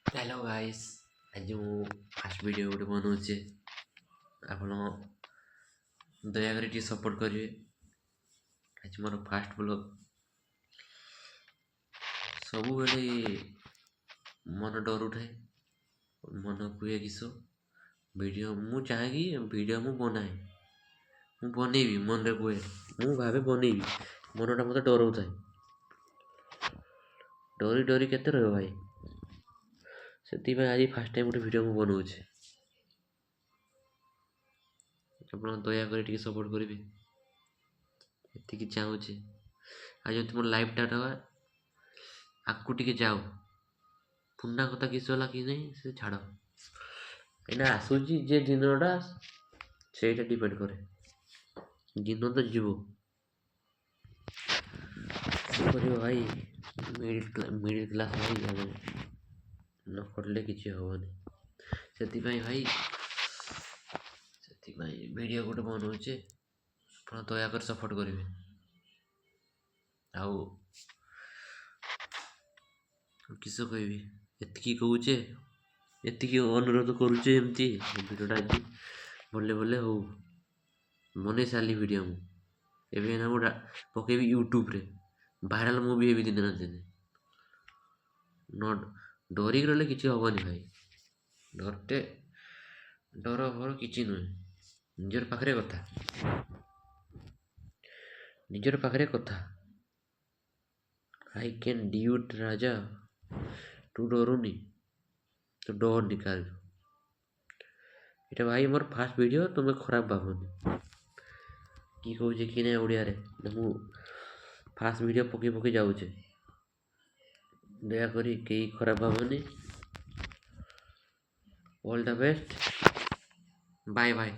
Hello guys, ଆଜି ମୁଁ first video ଗୋଟେ ବନଉଛି। ଆପଣ ଦୟାକରି ଟିକେ ସପୋର୍ଟ କରିବେ। ଆଜି ମୋର ଫାଷ୍ଟ ବ୍ଲଗ୍। ସବୁବେଳେ ମନ ଡରୁଥାଏ, ମନ କୁହେ କିସ ଭିଡ଼ିଓ। ମୁଁ ଚାହେଁ କି ଭିଡ଼ିଓ ମୁଁ ବନାଏ, ମୁଁ ବନେଇବି। ମନରେ କୁହେ, ମୁଁ ଭାବେ ବନେଇବି, ମନଟା ମୋତେ ଡରଉଥାଏ। ଡରି ଡରି କେତେ ରହିବ ଭାଇ? ସେଥିପାଇଁ ଆଜି ଫାଷ୍ଟ ଟାଇମ୍ ଗୋଟେ ଭିଡ଼ିଓ ମୁଁ ବନଉଛି। ଆପଣ ଦୟାକରି ଟିକେ ସପୋର୍ଟ କରିବେ, ଏତିକି ଚାହୁଁଛି। ଆଉ ଯଦି ମୋର ଲାଇଫ୍ଟା ନେବା ଆଗକୁ ଟିକେ ଯାଉ, ପୁରୁଣା କଥା କିଛି ହେଲା କି ନାହିଁ ସେ ଛାଡ଼। ଏଇନା ଆସୁଛି ଯେ ଦିନଟା, ସେଇଟା ଡିପେଣ୍ଡ କରେ। ଦିନ ତ ଯିବ, କଣ କରିବ ଭାଇ? ମିଡ଼ିଲ୍ କ୍ଲାସ୍ ଭାଇ ଆମେ, ନ କରିଲେ କିଛି ହେବନି। ସେଥିପାଇଁ ଭାଇ, ସେଥିପାଇଁ ଭିଡ଼ିଓ ଗୋଟେ ବନଉଛି। ଆପଣ ଦୟାକରି ସପୋର୍ଟ କରିବେ। ଆଉ କିସ କହିବି? ଏତିକି କହୁଛେ, ଏତିକି ଅନୁରୋଧ କରୁଛେ। ଏମିତି ଭିଡ଼ିଓଟା ଆଜି ଭଲେ ଭଲେ ହଉ। ବନେଇ ସାରିଲି ଭିଡ଼ିଓ ମୁଁ। ଏବେ ଏଇନା ମୁଁ ପକେଇବି ୟୁଟ୍ୟୁବରେ, ଭାଇରାଲ୍ ମୁଁ ବି ହେବି ଦିନେ ନା ଦିନେ। ନ ଡରିକି ରହିଲେ କିଛି ହେବନି ଭାଇ। ଡରଟେ ଡର ଫର କିଛି ନୁହେଁ, ନିଜର ପାଖରେ କଥା, ନିଜର ପାଖରେ କଥା। I can do it ରାଜା। ତୁ ଡରୁନି, ତୁ ଡରନି କାହାକୁ। ଏଇଟା ଭାଇ ମୋର ଫାଷ୍ଟ ଭିଡ଼ିଓ, ତୁମେ ଖରାପ ଭାବନି। କି କହୁଛି କି ନାହିଁ ଓଡ଼ିଆରେ, ମୁଁ ଫାଷ୍ଟ ଭିଡ଼ିଓ ପକେଇ ପକେଇ ଯାଉଛେ। ଦୟାକରି କେହି ଖରାପ ଭାବନି। All the best, bye bye.